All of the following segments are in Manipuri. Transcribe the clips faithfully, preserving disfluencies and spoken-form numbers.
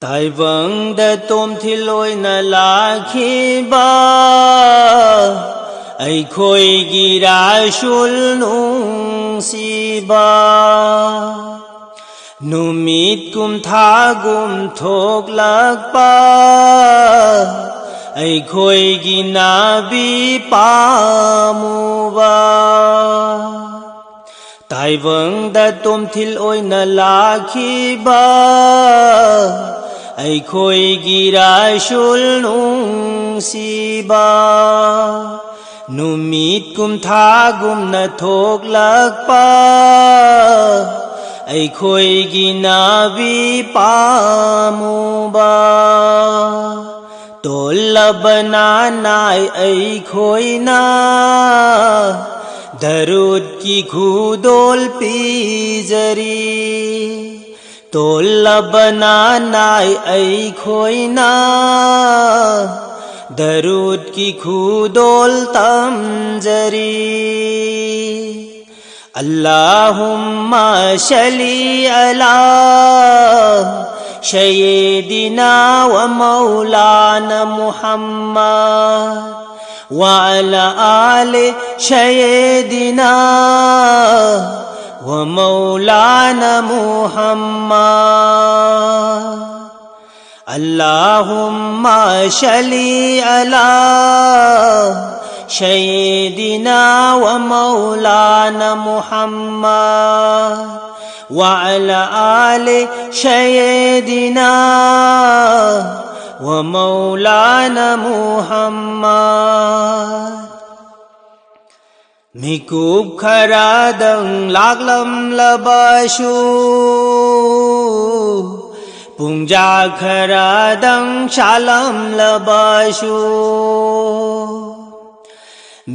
ꯇꯥꯏꯕꯪꯗ ꯇꯣꯝꯊꯤꯜ ꯑꯣꯏꯅ ꯂꯥꯛꯈꯤꯕ ꯑꯩꯈꯣꯏꯒꯤ ꯔꯥꯁꯨꯜ ꯅꯨꯡꯁꯤꯕ, ꯅꯨꯃꯤꯠ ꯀꯨꯝꯊꯥꯒꯨꯝ ꯊꯣꯛꯂꯛꯄ ꯑꯩꯈꯣꯏꯒꯤ ꯅꯥꯕꯤ ꯄꯥꯝꯃꯨꯕ, ꯇꯥꯏꯕꯪꯗ ꯇꯣꯝꯊꯤꯜ ꯑꯣꯏꯅ ꯂꯥꯛꯈꯤꯕ ꯑꯩꯈꯣꯏꯒꯤ ꯔꯥꯁꯨꯜ ꯅꯨꯡꯁꯤꯕ, ꯅꯨꯃꯤꯠ ꯀꯨꯝꯊꯥꯒꯨꯝꯅ ꯊꯣꯛꯂꯛꯄ ꯑꯩꯈꯣꯏꯒꯤ ꯅꯥꯕꯤ ꯄꯥꯝꯃꯨꯕ, ꯇꯣꯜꯂꯕ ꯅꯥꯅꯥꯏ ꯑꯩꯈꯣꯏꯅ ꯗꯔꯨꯗꯀꯤ ꯈꯨꯗꯣꯜ ꯄꯤꯖꯔꯤ꯫ ꯇꯣꯜꯂꯕ ꯅꯥꯅꯥꯏ ꯑꯩꯈꯣꯏꯅ ꯗꯔꯨꯗꯀꯤ ꯈꯨꯗꯣꯜ ꯇꯝꯖꯔꯤ꯫ اللهم صل على سيدنا ومولانا محمد وعلى آل سيدنا ومولانا محمد. اللهم صل على سيدنا ومولانا محمد وعلى آل سيدنا ومولانا محمد. ꯃꯤꯀꯨꯞ ꯈꯔꯗꯪ ꯂꯥꯛꯂꯝꯂꯕꯁꯨ, ꯄꯨꯡꯖꯥ ꯈꯔꯗꯪ ꯁꯥꯂꯝꯂꯕꯁꯨ,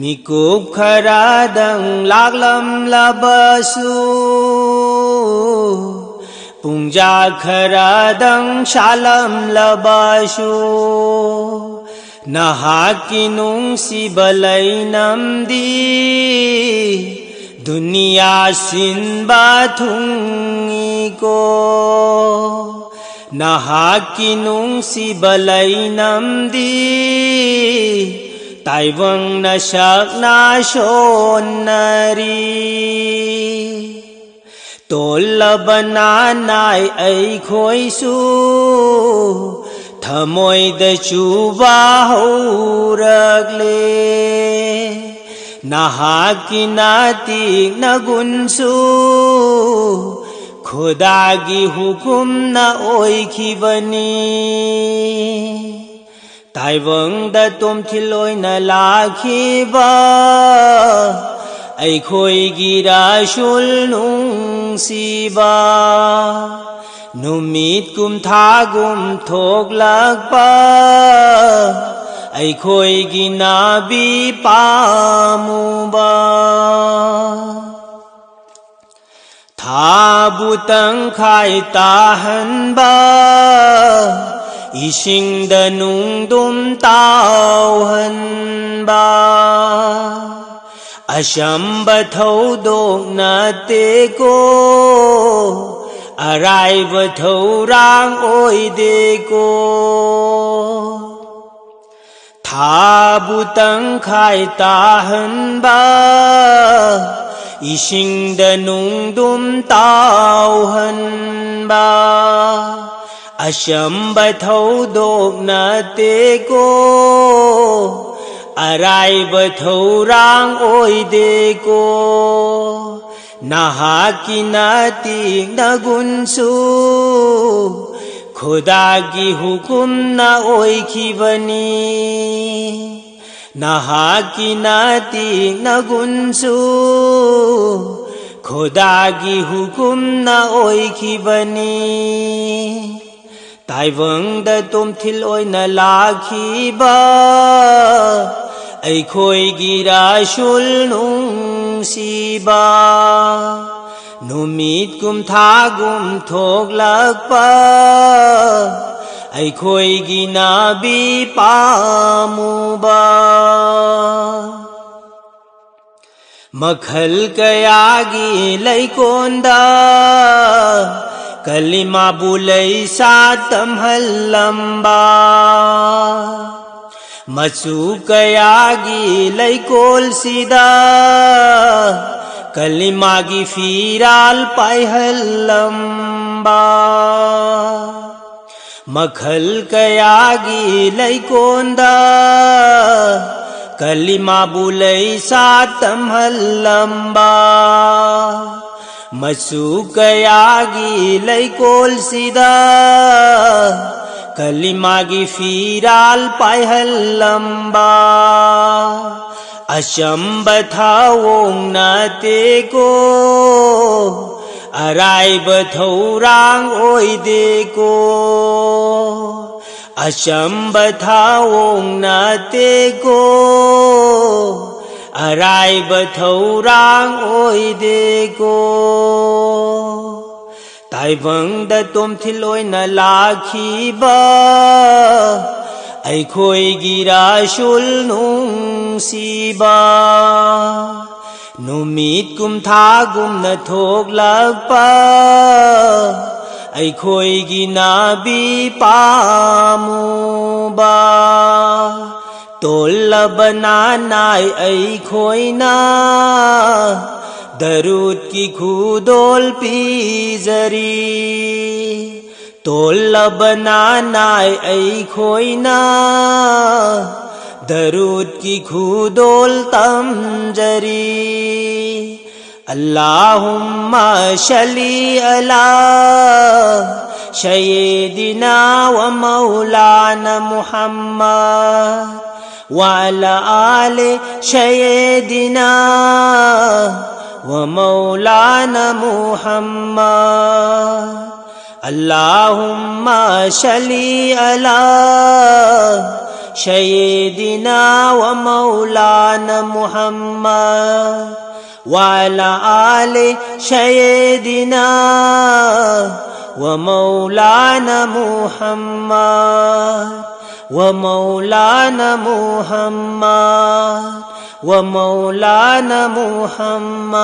ꯃꯤꯀꯨꯞ ꯈꯔꯗꯪ ꯂꯥꯛꯂꯝꯂꯕꯁꯨ, ꯄꯨꯡꯖꯥ ꯈꯔꯗꯪ ꯁꯥꯂꯝꯂꯕꯁꯨ, ꯅꯍꯥꯛꯀꯤ ꯅꯨꯡꯁꯤꯕ ꯂꯩꯅꯝꯗꯤ ꯗꯨꯅꯤꯌꯥ ꯁꯤꯟꯕ ꯊꯨꯡꯏꯀꯣ꯫ ꯅꯍꯥꯛꯀꯤ ꯅꯨꯡꯁꯤꯕ ꯂꯩꯅꯝꯗꯤ ꯇꯥꯏꯕꯪꯅ ꯁꯛꯅ ꯁꯣꯟꯅꯔꯤ꯫ ꯇꯣꯜꯂꯕ ꯅꯥꯅꯥꯏ ꯑꯩꯈꯣꯏꯁꯨ ꯊꯃꯣꯏꯗ ꯆꯨꯕ ꯍꯧꯔꯛꯂꯦ꯫ ꯅꯍꯥꯛꯀꯤ ꯅꯥꯇꯤꯛ ꯅꯒꯨꯟꯁꯨ ꯈꯨꯗꯥꯒꯤ ꯍꯨꯀꯨꯝꯅ ꯑꯣꯏꯈꯤꯕꯅꯤ꯫ ꯇꯥꯏꯕꯪꯗ ꯇꯣꯝꯊꯤꯜ ꯑꯣꯏꯅ ꯂꯥꯛꯈꯤꯕ ꯑꯩꯈꯣꯏꯒꯤ ꯔꯁꯨꯜ ꯅꯨꯡꯁꯤꯕ, ꯅꯨꯃꯤꯠ ꯀꯨꯝꯊꯥꯒꯨꯝ ꯊꯣꯛꯂꯛꯄ ꯑꯩꯈꯣꯏꯒꯤ ꯅꯥꯕꯤ ꯄꯥꯝꯃꯨꯕ꯫ ꯊꯥꯕꯨ ꯇꯪꯈꯥꯏ ꯇꯥꯍꯟꯕ, ꯏꯁꯤꯡꯗ ꯅꯨꯡꯗꯨꯝ ꯇꯥꯎꯍꯟꯕ, ꯑꯆꯝꯕ ꯊꯧꯗꯣꯛ ꯅꯠꯇꯦꯀꯣ, ꯑꯔꯥꯏꯕ ꯊꯧꯔꯥꯡ ꯑꯣꯏꯗꯦꯀꯣ꯫ ꯊꯥꯕꯨ ꯇꯪꯈꯥꯏ ꯇꯥꯍꯟꯕ, ꯏꯁꯤꯡꯗ ꯅꯨꯡꯗꯨꯝ ꯇꯥꯎꯍꯟꯕ, ꯑꯆꯝꯕ ꯊꯧꯗꯣꯛ ꯅꯠꯇꯦꯀꯣ, ꯑꯔꯥꯏꯕ ꯊꯧꯔꯥꯡ ꯑꯣꯏꯗꯦꯀꯣ꯫ ꯅꯍꯥꯛꯀꯤ ꯅꯥꯇꯤꯛ ꯅꯒꯨꯟꯁꯨ ꯈꯨꯗꯥꯒꯤ ꯍꯨꯀꯨꯝꯅ ꯑꯣꯏꯈꯤꯕꯅꯤ꯫ ꯅꯍꯥꯛꯀꯤ ꯅꯥꯇꯤꯛ ꯅꯒꯨꯟꯁꯨ ꯈꯨꯗꯥꯒꯤ ꯍꯨꯀꯨꯝꯅ ꯑꯣꯏꯈꯤꯕꯅꯤ꯫ ꯇꯥꯏꯕꯪꯗ ꯇꯣꯝꯊꯤꯜ ꯑꯣꯏꯅ ꯂꯥꯛꯈꯤꯕ ꯑꯩꯈꯣꯏꯒꯤ ꯔꯁꯨꯜ ꯅꯨꯡꯁꯤꯕ, ꯅꯨꯃꯤꯠ ꯀꯨꯝꯊꯥꯒꯨꯝ ꯊꯣꯛꯂꯛꯄ ꯑꯩꯈꯣꯏꯒꯤ ꯅꯥꯕꯤ ꯄꯥꯝꯃꯨꯕ꯫ ꯃꯈꯜ ꯀꯌꯥꯒꯤ ꯂꯩꯀꯣꯟꯗ ꯀꯂꯤꯃꯥꯕꯨ ꯂꯩꯁꯥ ꯇꯝꯍꯜꯂꯝꯕ, ꯃꯆꯨ ꯀꯌꯥꯒꯤ ꯂꯩꯀꯣꯜꯁꯤꯗ ꯀꯂꯤꯃꯥꯒꯤ ꯐꯤꯔꯥꯜ ꯄꯥꯏꯍꯜꯂꯝꯕ, ꯃꯈꯜ ꯀꯌꯥꯒꯤ ꯂꯩꯀꯣꯟꯗ ꯀꯂꯤꯃꯥꯕꯨ ꯂꯩꯁꯥ ꯇꯝꯍꯜꯂꯝꯕ, ꯃꯆꯨ ꯀꯌꯥꯒꯤ ꯂꯩꯀꯣꯜꯁꯤꯗ ꯀꯂꯤꯃꯥꯒꯤ ꯐꯤꯔꯥꯜ ꯄꯥꯏꯍꯜꯂꯝꯕ, ꯑꯆꯝꯕ ꯊꯧꯑꯣꯡ ꯅꯠꯇꯦꯀꯣ, ꯑꯔꯥꯏꯕ ꯊꯧꯔꯥꯡ ꯑꯣꯏꯗꯦꯀꯣ꯫ ꯑꯆꯝꯕ ꯊꯧꯑꯣꯡ ꯅꯠꯇꯦꯀꯣ, ꯑꯔꯥꯏꯕ ꯊꯧꯔꯥꯡ ꯑꯣꯏꯗꯦꯀꯣ꯫ ꯇꯥꯏꯕꯪꯗ ꯇꯣꯝꯊꯤꯜ ꯑꯣꯏꯅ ꯂꯥꯛꯈꯤꯕ ꯑꯩꯈꯣꯏꯒꯤ ꯔꯁꯨꯜ ꯅꯨꯡꯁꯤꯕ, ꯅꯨꯃꯤꯠ ꯀꯨꯝꯊꯥꯒꯨꯝꯅ ꯊꯣꯛꯂꯛꯄ ꯑꯩꯈꯣꯏꯒꯤ ꯅꯕꯤ ꯄꯥꯝꯃꯨꯕ, ꯇꯣꯜꯂꯕ ꯅꯥꯅꯥꯏ ꯑꯩꯈꯣꯏꯅ ꯗꯔꯨꯗꯀꯤ ꯈꯨꯗꯣꯜ ꯄꯤꯖꯔꯤ꯫ ꯇꯣꯜꯂꯕ ꯅꯥꯅꯥꯏ ꯑꯩꯈꯣꯏꯅ ꯗꯔꯨꯗꯀꯤ ꯈꯨꯗꯣꯜ ꯇꯝꯖꯔꯤ꯫ اللهم صل على سيدنا ومولانا محمد وعلى آل سيدنا ومولانا محمد. اللهم صل على سيدنا ومولانا محمد وعلى آل سيدنا ومولانا محمد ومولانا محمد ومولانا محمد.